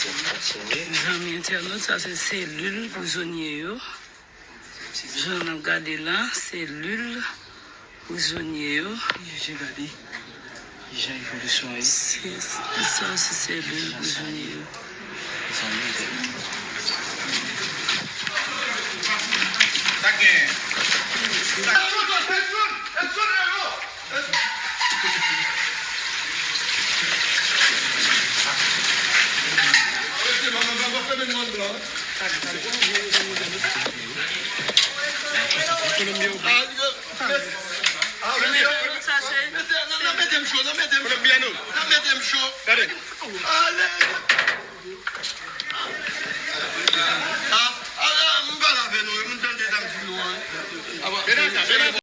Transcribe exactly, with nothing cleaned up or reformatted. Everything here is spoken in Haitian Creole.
Mezanmi entènot, sa se selil prizonye yo. Jan n ap gade la, selil prizonye yo. Jan evolisyon an ye. Se, sa se selil prizonye yo.